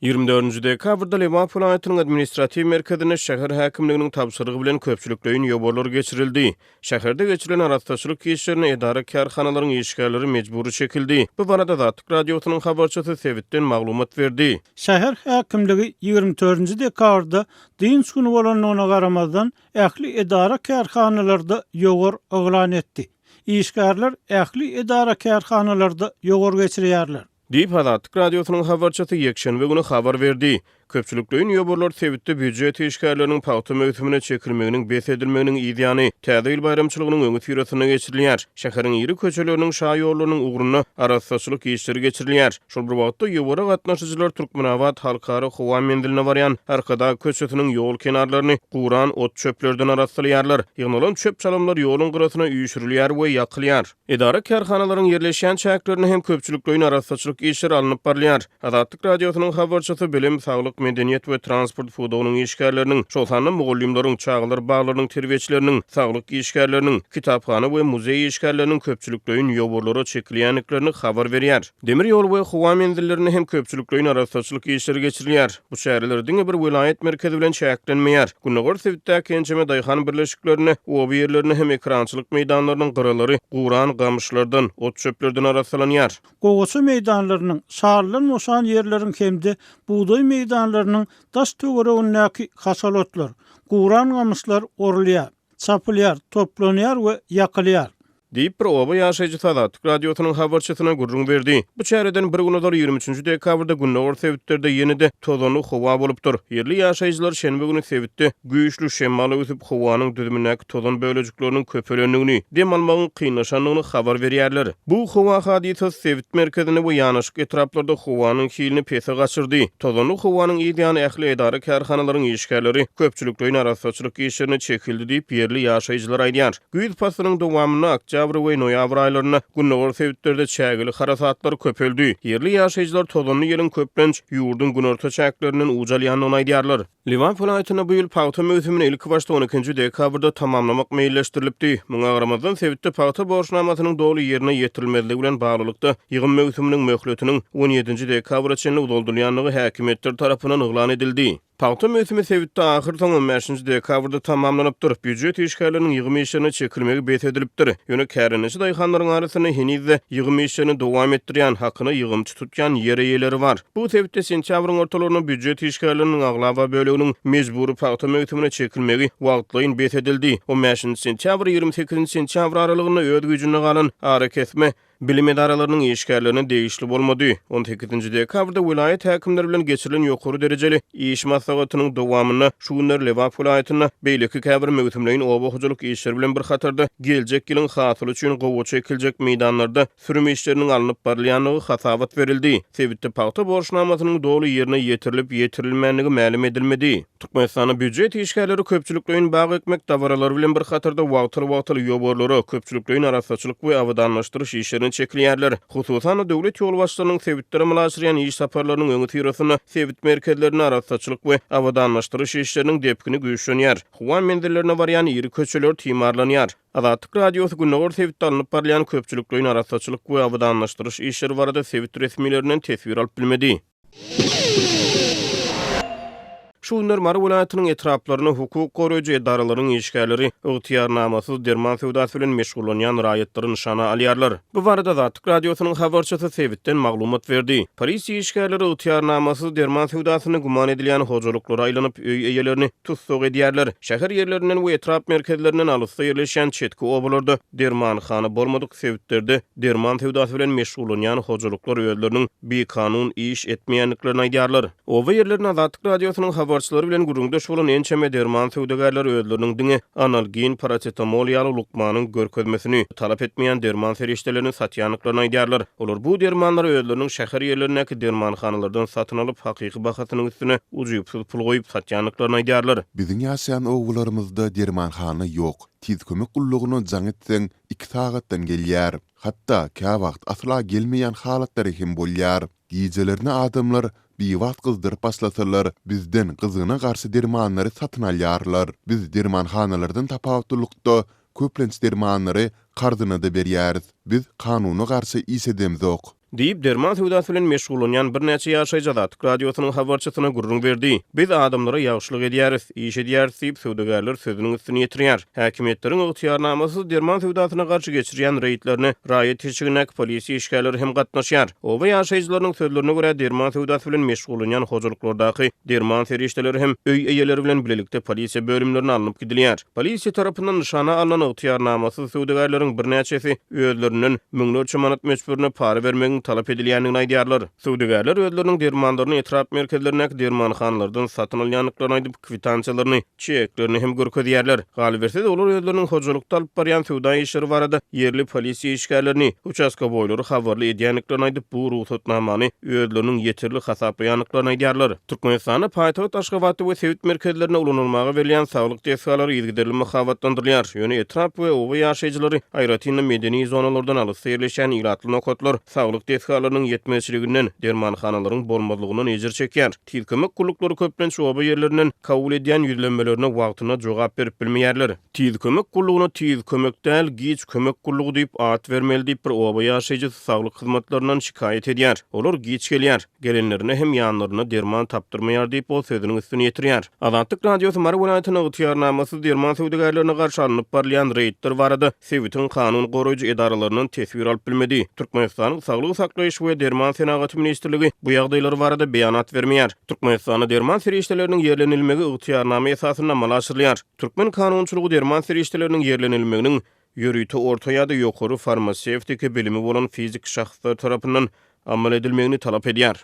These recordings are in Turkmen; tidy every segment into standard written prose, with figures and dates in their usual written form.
24-nji dekabrda Lebap welaýatynyň administratiw merkezinde şäher häkimliginiň tabşyrygy bilen köpçülikleýin ýowarlar geçirildi. Şäherde geçirilen arassaçylyk işlerine edara-kärhanalaryň işgärleri mejbury çekildi. Bu barada Azatlyk Radiosynyň habarçysy sebitden maglumat berdi. Şäher häkimligi 24-nji dekabrda dynç güni bolandygyna garamazdan, ähli edara-kärhanalarda ýowar yglan etdi. Işgärler ähli edara-kärhanalarda ýowar geçirýärler. Diýip, Azatlyk Radiosynyň habarçysy ýekşenbe güni habar berdi. Köpçülikleýin ýowarlar sebitde býujet işgärleriniň pagta möwsümine çekilmeginiň bes edilmeginiň yz ýany, Täze ýyl baýramçylygynyň öňüsyrasynda geçirilýär. Şäheriň iri köçeleriniň, şaýollarynyň ugrunda arassaçylyk işleri geçirilýär. Şol bir wagtda, ýowara gatnaşyjylar Türkmenabat Halkara howa menziline barýan Arkadag köçesiniň ýol kenarlaryny guran ot-çöplerden arassalaýarlar. Ýygnalan çöp-çalamlar ýoluň gyrasyna üýşürilýär we ýakylýar. Edara-kärhanalaryň ýerleşýän çäklerinde hem köpçülikleýin arassaçylyk işleri alnyp barylýar. Azatlyk Radiosynyň habarçysy bilim, saglyk, medeniýet we transport pudagynyň işgärleriniň, şol sanda mugallymlaryň, çagalar baglarynyň terbiýeçileriniň, saglyk işgärleriniň, kitaphana we muzeý işgärleriniň köpçülikleýin ýowarlara çekilýändiklerini habar berýär. Demir ýol we howa menzillerinde hem köpçülikleýin arassaçylyk işleri geçirilýär. Bu çäreler diňe bir welaýat merkezi bilen çäklenmeýär. Gündogar sebitdäki ençeme daýhan birleşiklerinde, oba ýerlerinde hem ekerançylyk meýdanlarynyň gyralary guran gamyşlardan, ot-çöplerden arassalanýar. Gowaça meýdanlarynyň, şalydan boşan ýerleriň hem-de bugdaý meýdanlarynyň daş-töweregindäki haşal otlar, guran gamyşlar orulýar, çapylýar, toplanýar we ýakylýar. Diýip, bir oba ýaşaýjysy Azatlyk Radiosynyň habarçysyna gürrüň berdi. Bu çäreden bir gün ozal, 23-nji dekabrda gündogar sebitlerde ýene-de tozanly howa bolupdyr. Ýerli ýaşaýjylar şenbe güni sebitde güýçli şemal öwsüp, howanyň düzümindäki tozan bölejikleriniň köpelendigini, dem almagyň kynlaşandygyny habar berýärler. Bu howa hadysasy sebit merkezinde we ýanaşyk etraplarda howanyň hilini pese gaçyrdy. Tozanly howanyň yz ýany ähli edara-kärhanalaryň işgärleri köpçülikleýin arassaçylyk işlerine çekildi diýip, ýerli ýaşaýjylar aýdýar. Güýz paslynyň dowamynda oktýabr we noýabr aýlarynda gündogar sebitlerde çägeli harasatlar köpeldi. Ýerli ýaşaýjylar tozanly ýeliň köplenç ýurduň günorta çäklerinden uç alýandygyny aýdýarlar. Lebap welaýatynda bu ýyl pagta möwsümini ilkibaşda on ikinji dekabrda tamamlamak meýilleşdirilipdi. Muňa garamazdan, sebitde pagta borçnamasynyň doly ýerine ýetirilmezligi bilen baglylykda, ýygym möwsüminiň möhletiniň on ýedinji dekabra çenli uzaldylýandygy häkimiýetler tarapyndan yglan edildi. Pagta möwsümi sebitde ahyrsoňy on bäşinji dekabrda tamamlanypdyr. Býujet işgärleriniň ýygym işlerine çekilmegi bes edilipdir. Ýöne kärendeçi daýhanlaryň arasynda heniz-de ýygym işlerini dowam etdirýän, hakyna ýygymçy tutýan ýer eýeleri bar. Bu sebitde sentýabryň ortalarynda býujet işgärleriniň aglaba böleginiň mejbury pagta möwsümine çekilmegi wagtlaýyn bes edildi. On bäşinji sentýabr, 28-nji sentýabr aralygynda öz güýjünde galan arakesme bilim edaralarynyň işgärlerine degişli bolmady. On sekizinji dekabrda welaýat häkimleri bilen geçirilen ýokary derejeli iş maslahatynyň dowamynda şu günler Lebap welaýatynda beýleki käbir möwsümleýin oba hojalyk işleri bilen bir hatarda geljek ýylyň hasyly üçin gowaça ekiljek meýdanlarda sürüm işleriniň alnyp barylýandygy hasabat berildi. Sebitde pagta borçnamasynyň doly ýerine ýetirilip ýetirilmändigi mälim edilmedi. Türkmenistanda býujet işgärleri köpçülikleýin bag ekmek dabaralary bilen bir hatarda wagtal-wagtal ýowarlara, köpçülikleýin arassaçylyk we abadanlaşdyryş işlerine çekilýärler. Hususan-da, döwlet ýolbaşçylarynyň sebitlere amala aşyrýan iş saparlarynyň öňüsyrasynda sebit merkezlerinde arassaçylyk we abadanlaşdyryş işleriniň depgini güýçlenýär. Howa menzillerine barýan iri köçeler timarlanýar. Azatlyk Radiosy gündogar sebitde alnyp barylýan köpçülikleýin arassaçylyk we abadanlaşdyryş işleri barada sebit resmilerinden teswir alyp bilmedi. Şu günler Mary welaýatynyň etraplarynda hukuk goraýjy edaralaryň işgärleri ygtyýarnamasyz derman söwdasy bilen meşgullanýan raýatlary nyşana alýarlar. Bu barada Azatlyk Radiosynyň habarçysy sebitden maglumat berdi. Polisiýa işgärleri ygtyýarnamasyz derman söwdasynda güman edilýän hojalyklara aýlanyp, öý eýelerini tussag edýärler. Şäher ýerlerinden we etrap merkezlerinden alysda ýerleşýän çetki obalarda dermanhana bolmadyk sebitlerde derman söwdasy bilen meşgullanýan hojalyklar özleriniň bikanun iş etmeýändiklerini aýdýarlar. Oba ýerlerinde Azatlyk Radiosynyň habarçylary bilen gürrüňdeş bolan ençeme derman söwdagärleri özleriniň diňe analgin, parasetamol ýaly lukmanyň görkezmesini talap etmeýän derman serişdelerini satýandyklaryny aýdýarlar. Olar bu dermanlary özleriniň şäher ýerlerindäki dermanhanalardan satyn alyp, hakyky bahasynyň üstüne ujypsyz pul goýup satýandyklaryny aýdýarlar. Biziň ýaşaýan obalarymyzda dermanhana ýok. Tiz kömek gullugyna jaň etseň, iki sagatdan gelýär. Hatda käwagt asla gelmeýän halatlary hem bolýar. Gijelerine adamlar biwagt gyzdyryp başlasalar, bizden gyzgyna garşy dermanlary satyn alýarlar. Biz dermanhanalardan tapawutlylykda, köplenç dermanlary karzyna-da berýäris. Biz kanuna garşy iş edemzok. Diýip, derman söwdasy bilen meşgullanýan birnäçe ýaşaýjy Azatlyk Radiosynyň habarçysyna gürrüň berdi. Biz adamlara ýagşylyk edýäris, iş edýäris diýip, söwdagärler sözüniň üstüni ýetirýär. Häkimiýetleriň ygtyýarnamasyz derman söwdasyna garşy geçirýän reýdlerine raýat eşigindäki polisiýa işgärleri hem gatnaşýar. Oba ýaşaýjylarynyň sözlerine görä, derman söwdasy bilen meşgullanýan hojalyklardaky derman serişdeleri hem öý eýeleri bilen bilelikde polisiýa bölümlerine alnyp gidilýär. Polisiýa tarapyndan nyşana alnan ygtyýarnamasyz söwdagärleriň birnäçesi özlerinden müňlerçe manat möçberinde para bermegiň talap edilýändigini aýdýarlar. Söwdagärler özleriniň dermanlaryny etrap merkezlerindäki dermanhanalardan satyn alýandyklaryny aýdyp, kwitansiýalaryny, çeklerini hem görkezýärler. Galyberse-de, olar özleriniň hojalykda alyp barýan söwda işleri barada ýerli polisiýa işgärlerini, uçastkowoýlary habarly edýändiklerini aýdyp, bu rugsatnamany özleriniň ýeterli hasaplaýandyklaryny aýdýarlar. Türkmenistanda paýtagt Aşgabatda we sebit merkezlerinde ulanylmaga berilýän saglyk desgalary yzygiderli mahabatlandyrylýar. Ýöne etrap we oba ýaşaýjylary, aýratyn-da medeni zonalardan alysda ýerleşýän ilatly nokatlar saglyk desgalarynyň ýetmezçiliginden, dermanhanalaryň bolmazlygyndan ejir çekýär. Tiz kömek gulluklary köplenç oba ýerlerinden kabul edýän ýüzlenmelerine wagtynda jogap berip bilmeýärler. Tiz kömek gullugyna tiz kömek däl, giç kömek gullugy diýip at bermeli diýip bir oba ýaşaýjysy saglyk hyzmatlaryndan şikaýat edýär. Olar giç gelýär. Gelenlerinde hem ýanlarynda derman tapdyrmaýar diýip, ol sözüniň üstüni ýetirýär. Azatlyk Radiosy Mary welaýatynda ygtyýarnamasyz derman söwdagärlerine garşy alnyp barylýan reýdler barada sebitiň kanun goraýjy edaralaryndan teswir alyp bilmedi. Türkmenistanyň Saglygy saklaýyş we derman senagaty ministrligi bu ýagdaýlar barada beýanat bermeýär. Türkmenistanda derman serişdeleriniň ýerlenilmegi ygtyýarnama esasynda amala aşyrylýar. Türkmen kanunçylygy derman serişdeleriniň ýerlenilmeginiň ýörite orta ýa-da ýokary farmasewtiki bilimi bolan fiziki şahslar tarapyndan amal edilmegini talap edýär.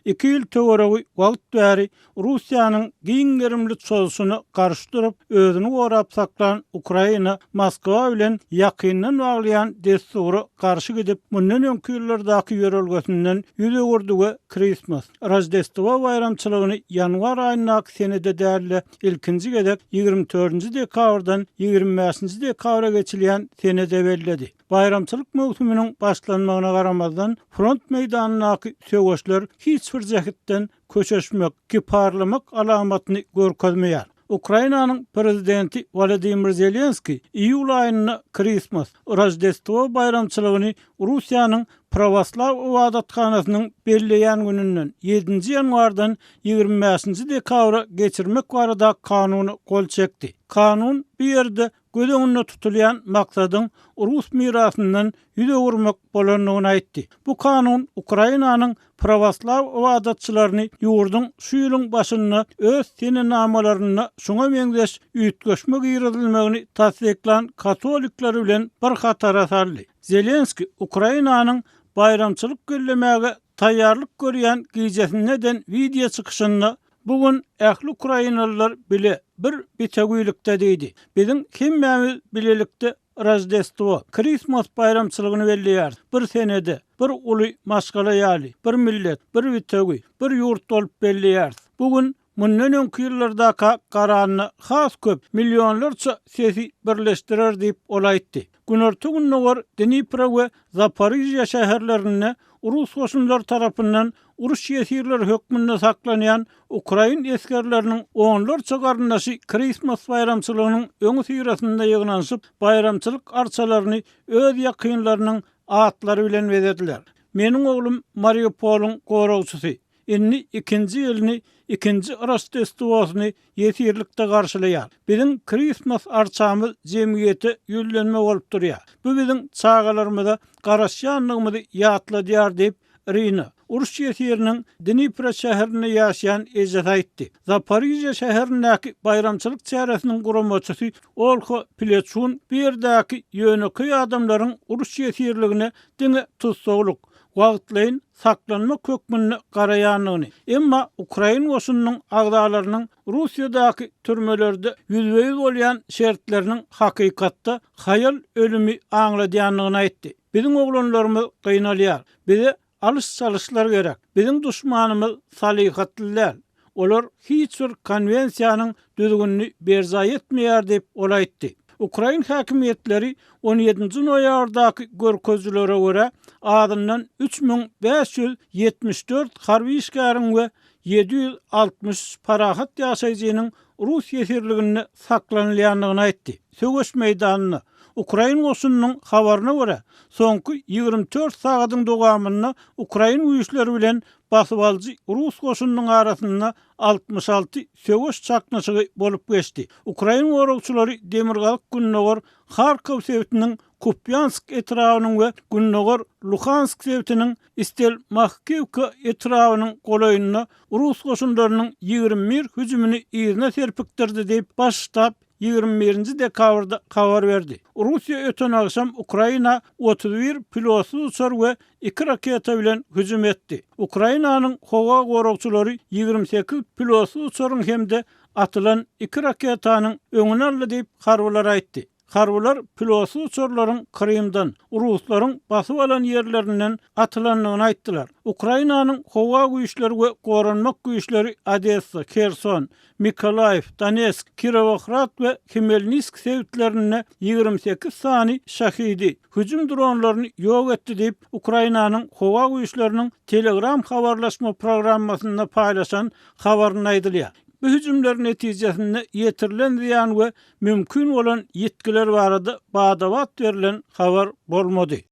Iki ýyl töweregi wagt bäri Russiýanyň giň gerimli çozuşyna garşy durup, özüni gorap saklan Ukraina Moskwa bilen ýakyndan baglaýan dessura garşy gidip, mundan öňki ýyllardaky ýörelgesinden ýüz öwürdi we Kristmas, Roždestwo baýramçylygyny ýanwar aýyndaky senede däl-de, ilkinji gezek 24-nji dekabrdan 25-nji dekabra geçilýän senede belledi. Baýramçylyk möwsüminiň başlanmagyna garamazdan, front meýdanyndaky söweşler hiç bir jähtden köşeşmek, kiparlamak alamatyny görkezmeýär. Ukrainanyň prezidenti Wolodymyr Zelenskiý iýul aýynda Kristmas, Roždestwo baýramçylygyny Russiýanyň Prawoslaw ybadathanasynyň belleýän gününden, ýedinji ýanwardan 25-nji dekabra geçirmek barada kanuna gol çekdi. Kanun bu ýerde göz öňünde tutulýan maksadyň rus mirasyndan ýüz öwürmek bolandygyny aýtdy. Bu kanun Ukrainanyň prawoslaw ybadatçylaryny ýurduň şu ýylyň başynda öz senenamalarynda şuňa meňzeş üýtgeşme girizilmegini tassyklan katolikler bilen bir hatara saldy. Zelenskiý Ukrainanyň baýramçylyk bellemäge taýýarlyk görýän gijesinde eden wideo çykyşynda Bu gün ähli ukrainalylar bile, bir bitewilikde diýdi. Biziň hemmämiz bilelikde Roždestwo, Kristmas baýramçylygyny belleýäris. Bir senede, bir uly maşgala ýaly, bir millet, bir bitewi, bir ýurt bolup belleýäris. Bu gün mundan öňki ýyllardaka garanda has köp, millionlarça sesi birleşdirer diýip, ol aýtdy. Günorta-gündogar Dnipro we Zaporižýa şäherlerinde rus goşunlary tarapyndan uruş ýesirleri hökmünde saklanýan ukrain esgerleriniň onlarça garyndaşy Kristmas baýramçylygynyň öňüsyrasynda ýygnanyşyp, baýramçylyk arçalaryny öz ýakynlarynyň atlary bilen bezediler. Meniň oglum Mariupolyň goragçysy. Indi ikinji ýylyny, ikinji Roždestwosyny ýesirlikde garşylaýar. Biziň Kristmas arçamyz jemgyýete ýüzlenme bolup durýar. Bu biziň çagalarymyza garaşýandygymyzy ýatladýar diýip, Irina, uruş ýesiriniň Dnipro şäherinde ýaşaýan ejesi aýtdy. Zaporižýa şäherindäki baýramçylyk çäresiniň guramaçysy Olha Pleçun bu ýerdäki ýönekeý adamlaryň uruş ýesirligine diňe tussaglyk, wagtlaýyn saklanmak hökmünde garaýandygyny, emma ukrain goşunynyň agzalarynyň Russiýadaky türmelerde ýüzbe-ýüz bolýan şertleriniň hakykatda haýal ölümi aňladýandygyny aýtdy. Biziň oglanlarymyz gynalýar. Bize alyş-çalyşlar gerek. Biziň duşmanymyz salyhatly däl. Olar hiç bir konwensiýanyň düzgünini berjaý etmeýär diýip, ol aýtdy. Ukrain häkimiýetleri on ýedinji noýabrdaky görkezijilere görä, azyndan 3574 harby işgäriň we 763 parahat ýaşaýjynyň rus ýesirliginde saklanylýandygyny aýtdy. Söweş meýdanynda. Ukrain goşunynyň habaryna görä, soňky 24 sagadyň dowamynda ukrain güýçleri bilen basybalyjy rus goşunynyň arasynda 66 söweş çaknyşygy bolup geçdi. Ukrain goragçylary demirgazyk-gündogar Harkow sebitiniň Kupýansk etrabynyň we gündogar Luhansk sebitiniň Stelmahkiwka etrabynyň golaýynda rus goşunlarynyň 21 hüjümini yzyna serpikdirdi diýip, Baş ştab 21-nji dekabrda habar berdi. Russiýa öten agşam Ukraina 31 pilotsyz uçar we iki raketa bilen hüjüm etdi. Ukrainanyň howa goragçylary 28 pilotsyz uçaryň hem-de atylan iki raketanyň öňüni aldy diýip, harbylar aýtdy. Harbylar pilotsyz uçarlaryň Krymdan, ruslaryň basyp alan ýerlerinden atylandygyny aýtdylar. Ukrainanyň howa güýçleri we goranmak güýçleri Odessa, Herson, Mykolaýiw, Donetsk, Kirowohrad we Hmelnisk sebitlerinde 28 sany Şahidi hüjüm dronlaryny ýok etdi diýip, Ukrainanyň howa güýçleriniň Telegram habarlaşma programmasynda paýlaşan habarynda aýdylýar. Bu hüjümler netijesinde ýetirilen zyýan we mümkin bolan ýitgiler barada bada-bat berlen habar bolmady.